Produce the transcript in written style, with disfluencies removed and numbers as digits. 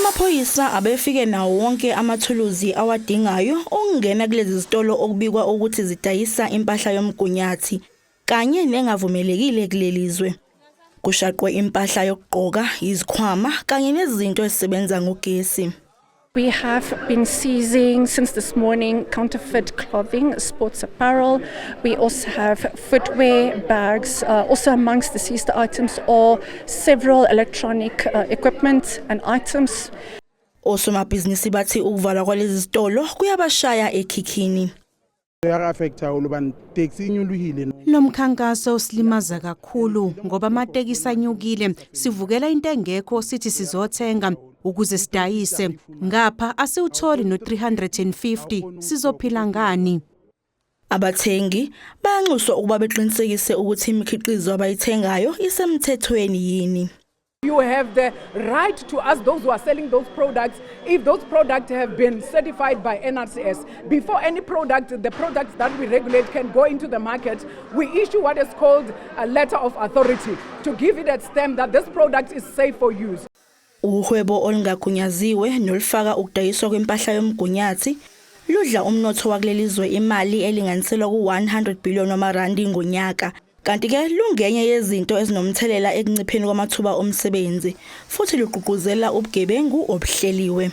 Amaphoyisa abefike nawo wonke amathuluzi awadingayo ukungena kulezi zitolo okubikwa ukuthi zidayisa impahla yomgunyathi kanye nengavumelekile kuleli zwe. Kushaqwe impahla yokugqoka, izikhwama kanye nezinto ezisebenza ngogesi. We have been seizing since this morning counterfeit clothing, sports apparel. We also have footwear, bags. Also, amongst the seized items are several electronic equipment and items. Osomabhizinisi bathi ukuvalwa kwalezi zitolo kuyabashaya ekhikhini. Ya re affect haholo hobane taxi e nyolohile. Lo mkhankaso usilimaza kakhulu ngoba amatekisi anyukile. Sivukela into engekho sithi sizothenga ukuze sidayise. Ngapha asiwutholi no-350, sizophila ngani? Abathengi bayanxuswa ukuba beqinisekise ukuthi imikhiqizo abayithengayo isemthethweni yini. You have the right to ask those who are selling those products if those products have been certified by NRCS. Before any product, the products that we regulate can go into the market, we issue what is called a letter of authority to give it a stamp that this product is safe for use. Uhwebo olungagunyaziwe nolufaka ukudayiswa kwempahla yomgunyathi ludla umnotho wakuleli zwe imali elinganiselwa ku-100 billion wamarandi ngonyaka. Kanti-ke lungenye yezinto ezinomthelela ekuncipheni kwamathuba omsebenzi futhi lugqugquzela ubugebengu obuhleliwe.